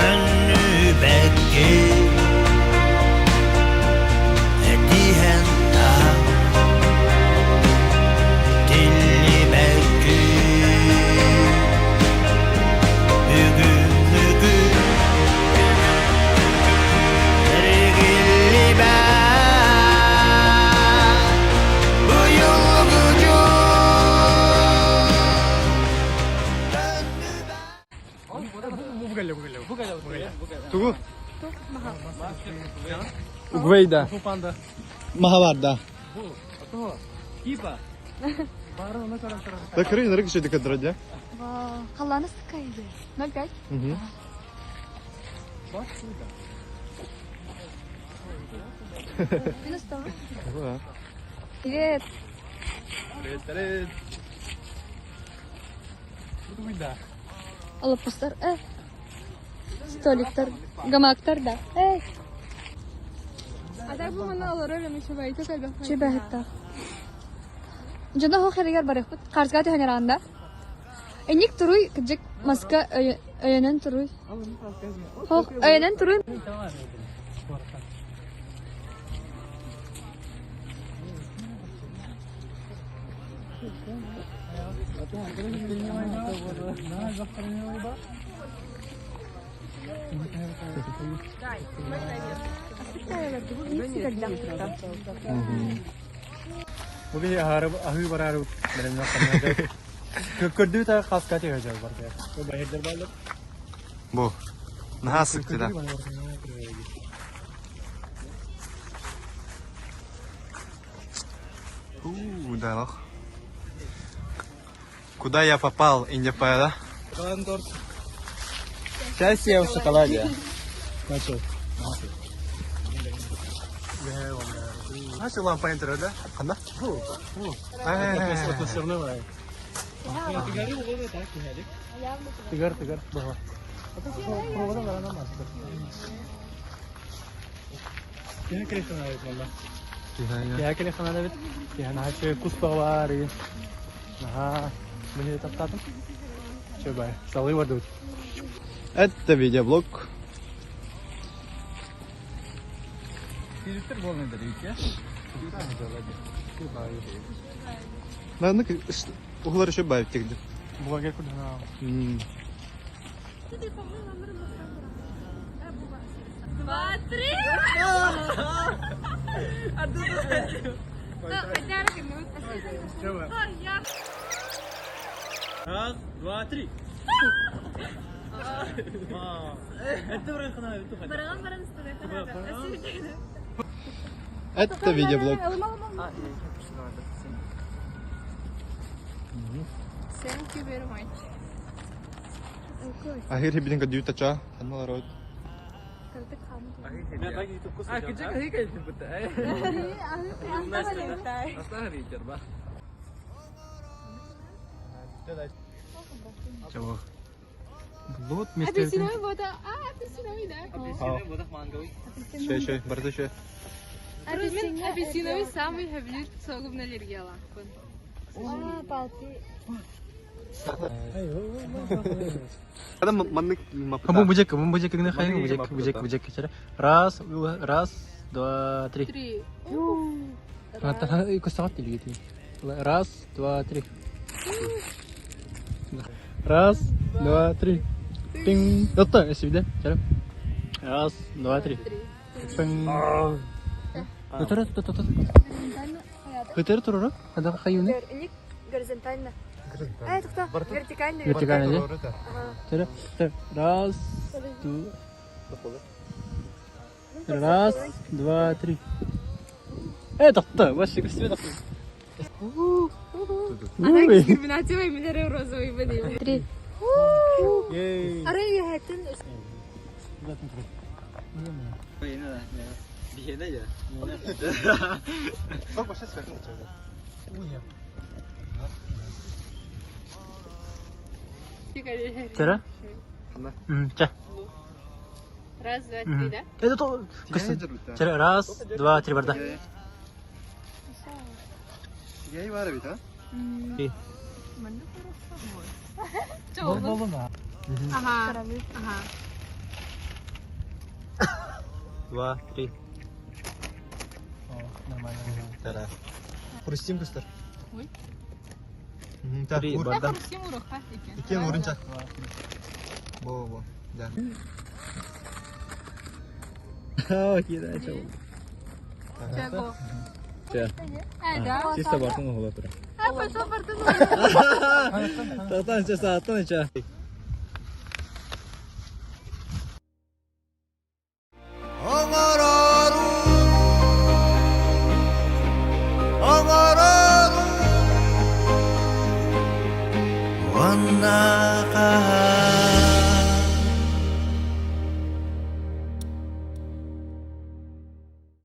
Төннүбэккин Этиһэн таһан Тиллибэккин Бүгүҥҥү күн Эргиллибэт Быйылгы дьыл Тугу? Угвейда. Махабарда. Да кры, нарык еще декадродя. Халлааны сыккайды. 0,5. Угу. Минус 1. Привет. Привет, привет. Олоппостор, э. Столиктар, гамактар да. Эй. А так бу манна олорор эми чубайты кэлбэх. Чүбэһиттах. Дьоно хох эригэр барыахпыт. Харсга түһэн араанда. Эник туруй, кыдьык маска өйөнөн туруй. Хох өйөнөн туруй. Бу биһи аһары аһыы бараары бэлэмнээх ханна Көрдүү та хаска тиһэ жал бар. Бу баһырдар баалар. Бу. Наһаа сыкты да. У, да, Куда я попал, Индия да? Сейчас я в шоколаде. Начал. Начал лампа интер, да? Ханна? Тыгар, тыгар, баҕа. Киһи кэлиэххэ эбит манна. Киһи кэлиэххэ эбит. Киһи наһаа үчүгэй кус баҕалаар игин. Наһаа мин таптаатым. Чө бай. Салгыы бардыбыт. Это видеоблог. Фильтр полный дарите. Наверное, углар еще баев тегді. Блогер куда? Два, три. Раз, два, три. Это видеоблог. Thank you very much. Ахир хибитин кадю тача. Ханна рот. Чего? Блуд Апельсиновый бота. А, апельсиновый, да. Шей, шей, барды шей. Апельсиновый самый хабилит согубна аллергиялаахпын. А, палты. Ада маннык Бу бужек, бу бужек гына хайын, бужек, бужек, бужек кечere. Раз, раз, два, три. Три. Көстөҕөт илигити. Раз, два, три. Раз, два, три. Пинг. Отто, эсибде. Чара. Раз, два, три. Пинг. Өтөрө, өтөрө, өтөрө. Өтөрө туруру. Ада хайыны. Ник горизонтально. А, это кто? Вертикально. Вертикально, да? Чара. Раз, два. Раз, два, три. Э, тоқта, вообще көстүбэ тоқта. Она дискриминация имелері розовый были. Три. Ей. Арай хатын. Чара? Ча. Раз, два, три, да? Это то. Чара, раз, два, три, барда. Я и бар бит, а? Ага. Ага. два, три. О, нормально. Тара. Хрустим көстөр. Ой. Так, Три, ур. барда. Хрустим уруха екен. Иккен урунча. Бо, бо. Да. Кида, Чего? Чэ. Э, да. Чисто бартын уһула тура. А, пошел бартын Татан чэ, сааттан чэ.